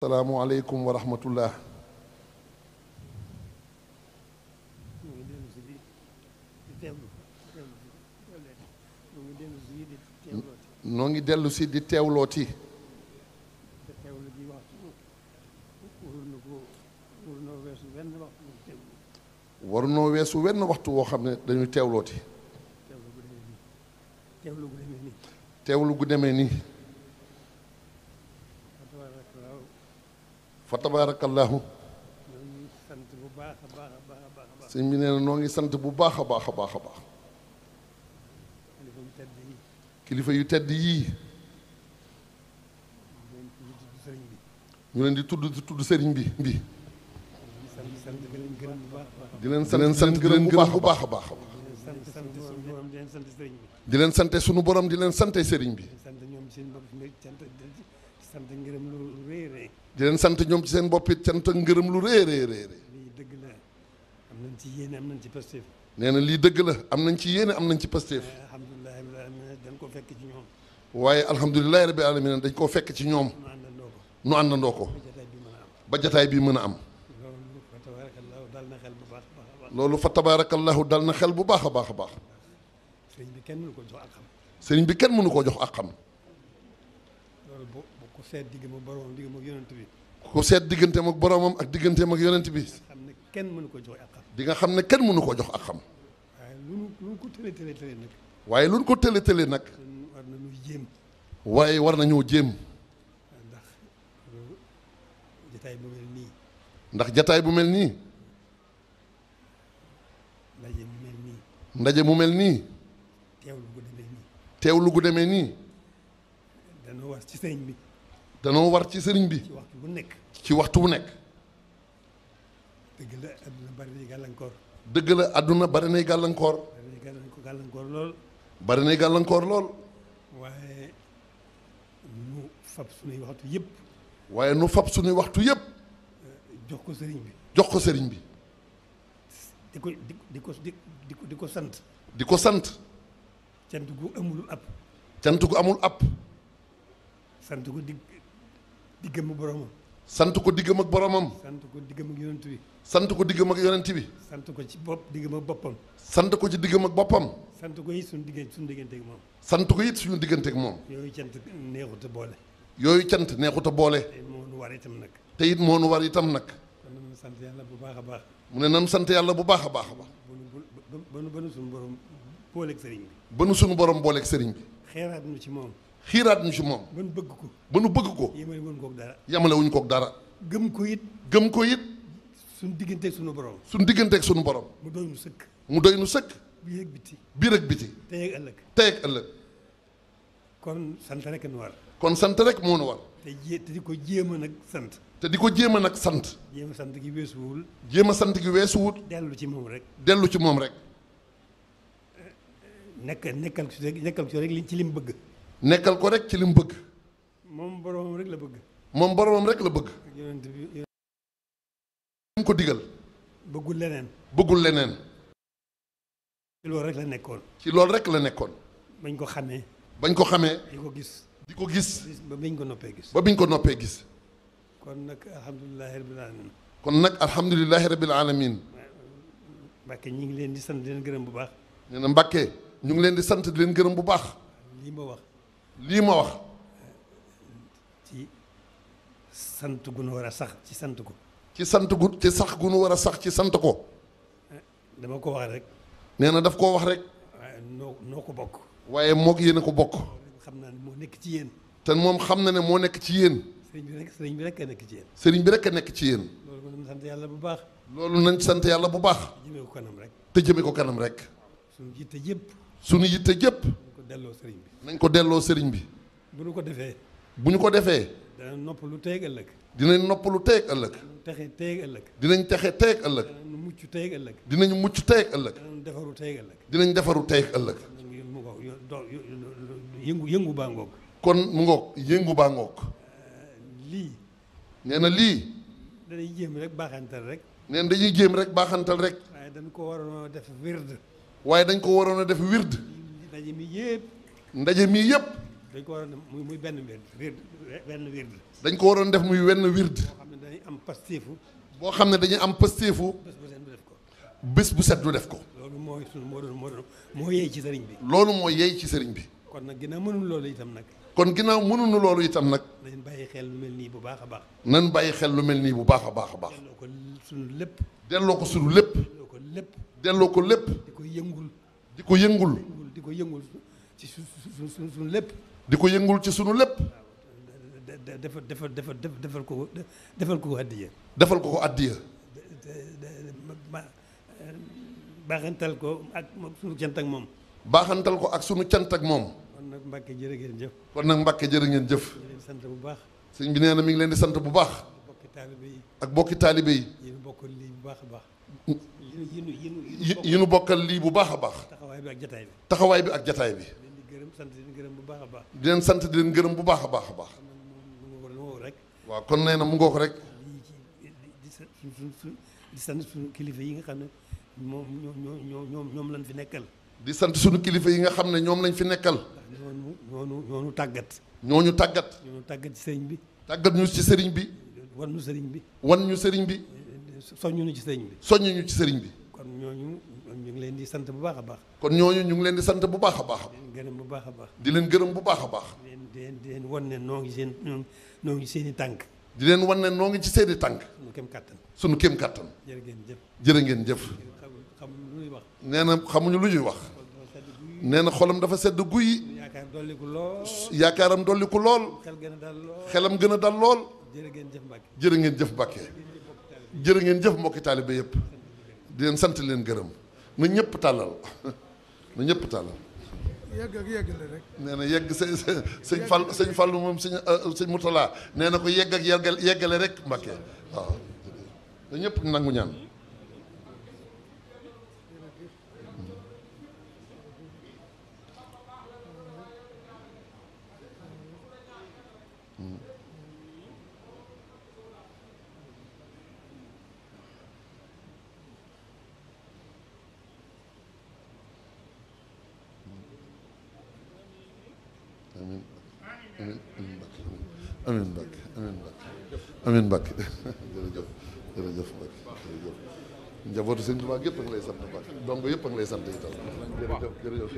salaamualeykum wa rahmatullah. noo ngi dellu si di teewlooti. warunoo weesu wenn waxtu woo xam ne dañuy teewlooti. teewlu gu demee nii. fa tabaarakallaahu. sëñ bi nee na noo ngi sant bu baax a baax a baax a baax. kilifa yu tedd yii. ñu leen di tudd sëriñ bi. di leen sant gërëm bu baax a baax. di leen sante sunu borom di leen sante sëriñ bi. di leen sant ñoom ci seen bopp it sant ngërëm lu rëy rëy rëy. lii dëgg la am nañ ci yéene am nañ ci pasteef. nee na lii dëgg la am nañ ci yéene am nañ ci pasteef. alhamdulilah rabbil alamin dañ koo fekk ci ñoom. waaye alhamdulilah rabbil alamin dañ koo fekk ci ñoom. nu àndandoo ko. ba jataay bi mën a am. loolu fa tabaarakallahu dal na xel bu baax a baax a baax. sëriñ bi kenn mënu ko jox ak xam. sëriñ bi kenn mënu koo jox ak xam. loolu bu ko seet diggam ak boromam diggam ak yonent bi. ku seet digganteem ak boromam ak digganteem ak yonent bi. xam ne kenn mënu ko jox ak xam. di nga xam ne kenn mënu koo jox ak xam. waaye lu ko tële nag. waaye lu ko tële nag. war nañu jéem. waaye war nañoo jéem. ndax jataay bu mel nii. ndax jataay bu mel nii. ndaje mu mel nii. ndaje mu mel nii. teewlu gu demee nii. teewlu gu demee nii. danoo war ci sëriñ bi. danoo war ci sëriñ bi. ci waxtu bu nekk. ci waxtu bu nekk. dëgg la adduna bari nay gàllankoor. dëgg la adduna bari nay gàllankoor. bari nay gàllankoor lool. bari nay gàllankoor lool. waaye nu fab sunuy waxtu yëpp. waaye nu fab sunuy waxtu yëpp. jox ko sëriñ bi. jox ko sëriñ bi. di ko sant. di ko sant. cant gu amul ab. cant gu amul ab. sant ko diggam ak boromam. sant ko diggam ak boromam. sant ko diggam ak yonent bi. sant ko diggam ak yonent bi. sant ko ci diggam ak boppam. sant ko ci diggam ak boppam. sant ko it suñu diggante ak moom. sant ko it suñu diggante ak moom. yooyu cant neexut a boole. yooyu cant neexut a boole. te moo nu war itam nag. te it moo nu war itam nag. kon nañu sant yàlla bu baax a baax. mu ne nan sant yàlla bu baax a baax a baax. ba nu suñu borom booleeg sëriñ bi. ba nu suñu borom booleeg sëriñ bi. xeeraat nu ci moom. xiiraat ñu ci moom. ba nu bëgg ko. ba nu bëgg ko. yemale wuñ koog dara. yamale wuñ koog dara. gëm ko it. gëm ko it. suñu digganteeg suñu borom. suñu digganteeg suñu borom. mu doy nu sëkk. mu doy nu sëkk. biir ak biti. biir ak biti. tey ak ëllëg. tey ak ëllëg. kon sant rek nu war. kon sant rek moo nu war. te di ko jéem a nag sant. te di ko jéem a nag sant. jéem a sant gi weesuwul. jéem a sant gi weesuwut. dellu ci moom rek. dellu ci moom rek. nekkal ko rek ci li mu bëgg. nekkal ko rek ci li mu bëgg. moom boromam rek la bëgg. moom boromam rek la bëgg. ak yonent bi mu ko digal. bëggul leneen. bëggul leneen. ci loolu rek la nekkoon. ci loolu rek la nekkoon. bañ ko xamee. bañ ko xamee. di ko gis. di ko gis. ba biñ ko noppee gis. ba biñ ko noppee gis. kon nag alhamdulilahi rabbil alamin. kon nag alhamdulilahi rabbil alamin. Mbàkke ñi ngi leen di sant di leen gërëm bu baax. nee na Mbàkke ñu ngi leen di sant di leen gërëm bu baax. lii ma wax. lii ma wax. ci sant gu nu war a sax ci sant ko. ci sant gu ci sax gu nu war a sax ci sant ko. dama ko wax rek. nee na daf koo wax rek. waaye noo ko bokk. waaye moog yéen a ko bokk. xam naa ne moo nekk ci yéen. te moom xam na ne moo nekk ci yéen. sëriñ bi rek a nekk ci yéen. sëriñ bi rek a nekk ci yéen. loolu nañ sant yàlla bu baax. loolu nañ sant yàlla bu baax. jëmee ko kanam rek. te jëme ko kanam rek. suñu yitte yëpp. suñu yitte jëpp. nañ ko delloo sëriñ bi. nañ ko delloo sëriñ bi. bu ñu ko defee. bu ñu ko defee. dana nopp lu teeg ëllëg. dinañ noppalu teeg ëllëg. danañ texe teeg ëllëg. dinañ texe teeg ëllëg. danañ mucc teeg ëllëg. dinañ mucc teeg ëllëg. danañ defaru teeg ëllëg. dinañ defaru teeg ëllëg. yëngu baa ngoog. kon mu ngoog yëngu baa ngoog. lii. nee na lii. dañuy jéem rek baaxantal rek. nee na dañuy jéem rek baaxantal rek. waaye dañ ko waroon a def wird. waaye dañ ko waroon a def wird. ndaje mi yëpp. ndaje mii yëpp. dañ ko war a def muy benn wird benn wird. dañ ko waroon def muy wenn wird. boo xam ne dañuy am pasteefu. boo xam ne dañuy am pastéefu. bés bu set du def ko. bés bu set du def ko. loolu mooy sunu moo yey ci sëriñ bi. loolu moo yey ci sëriñ bi. kon nag ginnaaw mënul loolu itam nag. kon ginnaaw mënuñu loolu itam nag. nañ bàyyi xel lu mel nii bu baax a baax. nan bàyyi xel lu mel nii bu baax a baax a baax. delloo ko sunu lépp. delloo ko sunu lépp. delloo ko lépp. delloo ko lépp. di ko yëngul. di ko yëngul. di ko yëngul ci sunu lépp. di ko yëngul ci sunu lépp. defal ko addiya. defal ko addiya. baaxantal ko ak sunu cant ak moom. baaxantal ko ak sunu cant ak moom. kon nag Mbàkke jërë ngeen jëf. kon nag Mbàkke jërë ngeen jëf. ñu leen sant bu baax. sëñ bi nee na mi ngi leen di sant bu baax. bokki taalibe yi. ak bokki taalibe yi. yi nu bokkal lii bu baax a baax. yi nu bokkal lii bu baax a baax. taxawaay bi ak jataay bi. taxawaay bi ak jataay bi. leen di gërëm sant di leen gërëm bu baax a baax. di leen sant di leen gërëm bu baax a baax a baax. rek. waaw kon nee na mu ngoo ko rek. di sant suñu kilifa yi nga xam ne moom ñoom lañ fi nekkal. di sant suñu kilifa yi nga xam ne ñoom lañ fi nekkal. ñoonu tàggat. ñooñu tàggat. ñoonu tàggat ci sëriñ bi. tàggat ñu ci sëriñ bi. wan ñu sëriñ bi. wan ñu sëriñ bi. soññu ñu ci sëriñ bi. soññu ñu ci sëriñ bi. kon ñooñu ñu ngi leen di sant bu baax a baax. kon ñooñu ñu ngi leen di sant bu baax a baax. di leen gërëm bu baax a baax. di leen gërëm bu baax a baax. di leen wan ne noo ngi seen i tànk. di leen wan ne noo ngi ci seeni tànk. sunu kem kàttan. sunu kéem kàttan. jërë ngeen jëf. jërë ngeen jëf. xam lu ñuy wax. nee na xamuñu lu ñuy wax. nee na xolam dafa sedd guy. yaakaar dolliku lool. yaakaaram dolliku lool. xel gën a dal lool. xelam gën a dal lool. jërë ngeen jëf Mbàkke. jërë ngeen jëf Mbàkke. jërë ngeen jëf mbokki taalibe yëpp. di leen sant leen gërëm. na ñëpp tàllal na ñëpp tàllal. yegg ak yeggale rek. nee na yegg sëñ Fall moom sëñ Mourtala nee na ko yegg ak yeggale rek Mbàkke waaw na ñëpp nangu ñaan. amiin amiin Mbàkke amiin Mbàkke jërëjëf jërëjëf Mbàkke jërëjëf njabootu sëñ Tuubaa yëpp a ngi lay sant Mbàkke donc yëpp a ngi lay sant itam jërëjëf jërëjëf